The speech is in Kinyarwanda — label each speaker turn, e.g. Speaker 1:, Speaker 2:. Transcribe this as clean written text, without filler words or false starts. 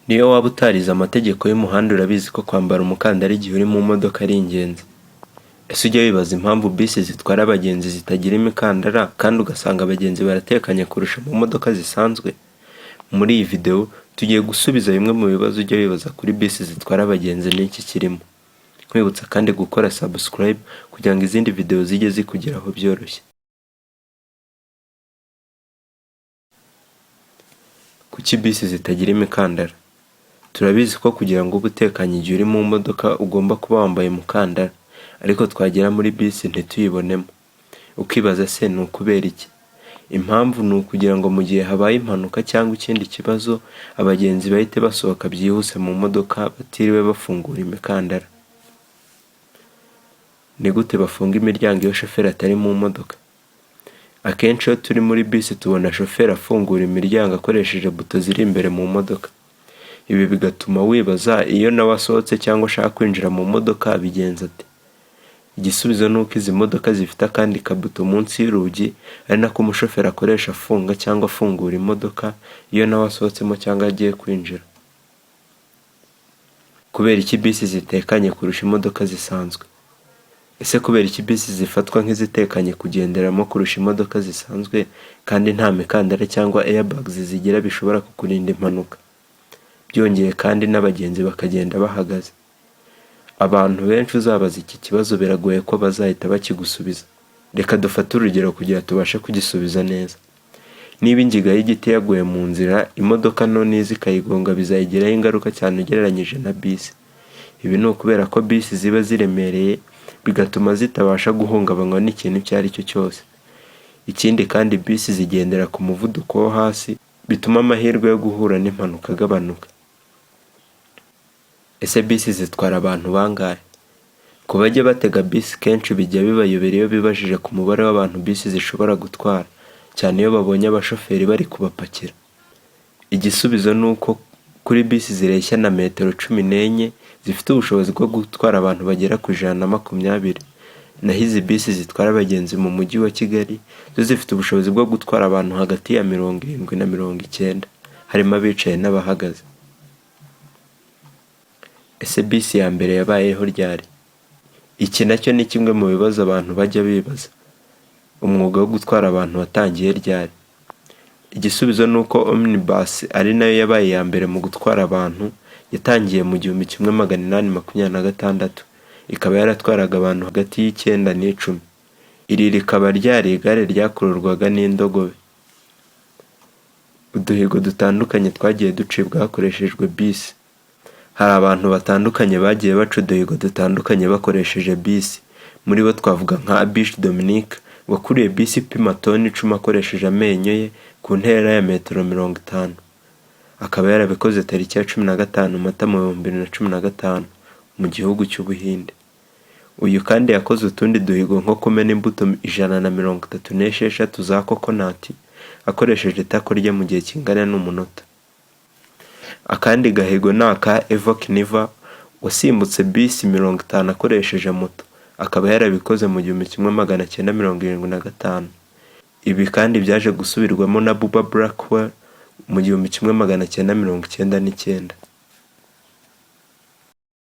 Speaker 1: Niyo waba utarize amategeko y'umuhanda, urabizi ko kwambara umukandara igihe uri mu modoka ari ingenzi. Ese ujya wibaza impamvu bisi zitwara abagenzi zitagira imikandara kandi ugasanga abagenzi baratekanye kurusha mu modoka zisanzwe? Muri iyi video tugiye gusubiza bimwe mu bibazo ujya wibaza kuri bisi zitwara abagenzi n'iki kirimo. Nkwibutsa kandi gukora subscribe kugira ngo izindi video zijye zikugeraho byoroshye. Kuki bisi zitagira imikandara? Turabizi ko kugira ngo ube utekanye igihe uri mu modoka ugomba kuba wambaye umukandara, ariko twagera muri bisi ntituyibonemo. Ukibaza se ni ukubera iki? Impamvu ni ukugira ngo mu gihe habaye impanuka cyangwa ikindi kibazo, abagenzi bahite basohoka byihuse mu modoka batiriwe bafungura imikandara. Ni gute bafunga imiryango iyo shoferi atari mu modoka? Akenshi iyo turi muri bisi tubona shoferi afungura imiryango akoresheje buto ziri imbere mu modoka. Ibi bigatuma wibaza iyo nawe asohotse cyangwa ashaka kwinjira mu modoka abigenza ate? Igisubizo ni uko izi modoka zifite akandi kabuto munsi y'urugi, ari nako umushoferi akoresha afunga cyangwa afungura imodoka iyo nawe asohotsemo cyangwa agiye kwinjira. Kubera iki bisi zitekanye kurusha imodoka zisanzwe? Ese kubera iki bisi zifatwa nk'izitekanye kugenderamo kurusha imodoka zisanzwe kandi nta mikandara cyangwa airbags zigira bishobora kukurinda impanuka? Byongeye kandi n'abagenzi bakagenda bahagaze. Abantu benshi uzabaza iki kibazo biragoye ko bazahita bakigusubiza. Reka dufate urugero kugira tubashe kugisubiza neza. Niba ingiga y'igiti yaguye mu nzira, imodoka nto niza ikayigonga bizayigiraho ingaruka cyane ugereranyije na bisi. Ibi ni ukubera ko bisi ziba ziremereye, bigatuma zitabasha guhungabanywa n'ikintu icyo ari cyo cyose. Ikindi kandi bisi zigendera ku muvuduko wo hasi, bituma amahirwe yo guhura n'impanuka agabanuka. Ese bisi zitwara abantu bangahe? Ku bajya batega bisi kenshi bijya bibayobera iyo bibajije ku mubare w'abantu bisi zishobora gutwara, cyane iyo babonye abashoferi bari kubapakira. Igisubizo ni uko kuri bisi zireshya na metero 14 zifite ubushobozi bwo gutwara abantu bagera ku 120, naho izi bisi zitwara abagenzi mu mujyi wa Kigali zo zifite ubushobozi bwo gutwara abantu hagati ya 70 na 90, harimo abicaye n'abahagaze. Ese bisi ya mbere yabayeho ryari? Iki nacyo ni kimwe mu bibazo abantu bajya bibaza. Umwuga wo gutwara abantu watangiye ryari? Igisubizo ni uko Omnibus ari nayo yabaye iya mbere mu gutwara abantu, yatangiye mu 1826, ikaba yaratwaraga abantu hagati y'icyenda n'icumi. Iri rikaba ryari igare ryakururwaga n'indogobe. Uduhigo dutandukanye twagiye ducibwa hakoreshejwe bisi. Hari abantu batandukanye bagiye baca uduhigo dutandukanye bakoresheje bisi. Muri bo twavuga nka Abish Dominic wakuriye bisi ipima toni 10 akoresheje amenyo ye ku ntera ya metero 50. Akaba yarabikoze tariki ya 15 Mata mu 2015 mu gihugu cy'Ubuhinde. Uyu kandi yakoze utundi duhigo nko kumena imbuto 136 za coconut akoresheje itako rye mu gihe kingana n'umunota. Akandi gahigo ni aka Evel Knievel wasimbutse bisi 50 akoresheje moto, akaba yarabikoze mu 1975. Ibi kandi byaje gusubirwamo na Bubba Blackwell mu 1999.